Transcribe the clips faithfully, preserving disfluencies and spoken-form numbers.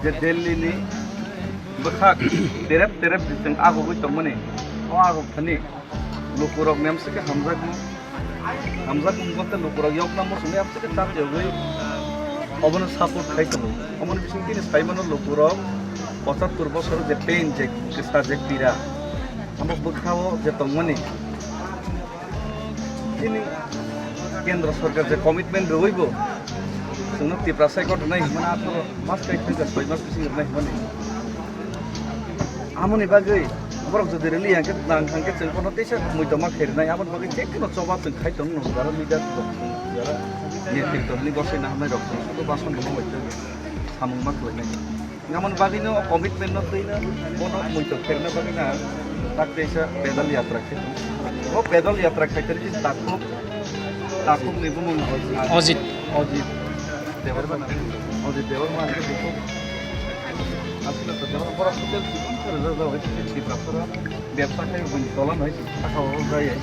Je Delhi ni bwkhak terep terep je chwng agugwi tongmani, o aguk thani lukurok nemswkhe hamjakma, hamjakma wngkha tei lukurok yokna muchungwi amswkhe chap yogwi obono support khai tongo. Omoni bisingtwi ni saimano lukurok pochattor bosor je pain, je kwsa, je pira, amo bwkhao je tongmani, chini kendra sorkar je commitment rwui bo chwngno Tiprasa ekot rwnai hwnmani, atharo mas kai thangkha, soi mas bising rwnai hwnmani. Amoni bagwi borok jodi rwliya hwnkhe, nang hwnkhe chwng bono teisa muido ma khairwnai. Amoni bagwi je kheno choba chwng khai tongno nukjaro, leader rok chwng nukjaro, netrito hwnwi gosoi naharnai rok chwng sudu bason rwma bai tei samung ma khlainai. Amoni bagwino commitment no twino bono muido khairna bagwi na tak teisa pedal yatra khe tongo. O pedal yatra khaitari chini takhuk, takhuk ni bumung Ajit. Ajit Debbarma. Ajit Debbarma khe bukhuk. Aswk to Debbarma borok hotel chikon khe rwjak jagwi chini Tiprasara bebsa khe buini tola no hai saka o jaya.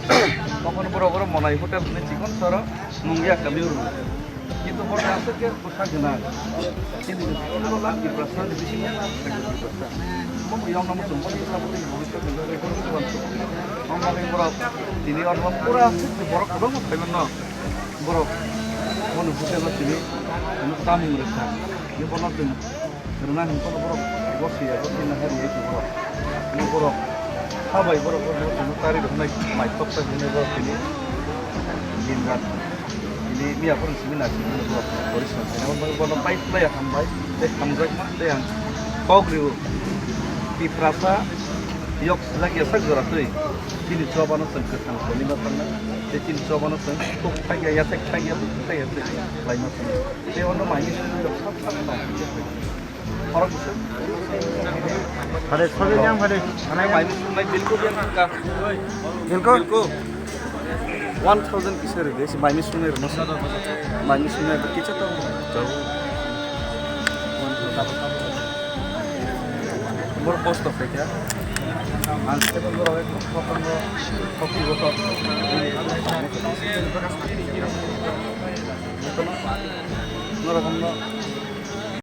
Tokon borok oro Monai hotel hwnwi chikon soro nungya kami uru. Kintu borok aswk khe bwkha gwnang. Chini ulo lang Tiprasa ni bisingo lang Tiprasa. Omo yang namo chwng boni bwkha bwtwi bwkha bwkha bwkha bwkha bwkha. Omo bagwi borok tini oro pura aswk borok kwbangma phaimanno. Borok bono bwtwi tini tamung rwkha. Ni bono chwng rwna hwn kono borok gosiya, gosiya na hari yaitu borok. Ni borok ha bai borok, borok no tari rok nai mai tok sak hwnwi borok tini din rat tini miya borok simi na simi borok korisma khe. Abo borok bono pai phlai ham bai tei hamjak ma tei ang kok riu Tiprasa yok sijak ya sak jora twi chini choba no chwng kwthang toni ma thangnai tei chini choba no chwng tok thai ya, ya thai ya, tok thai ya tei lai ma thangnai. Tei ono mai ni simi yok sak sak ma. Hare, sobe yang hare. Hare mai ni sunai bilkul yang ka. Bilkul? Bilkul. One thousand kisa rwdi, si mai ni sunai rwna sa. Mai ni sunai ba kisa to. Bor post of kya? Ang stable bor ek photo no, photo bor. Norok no.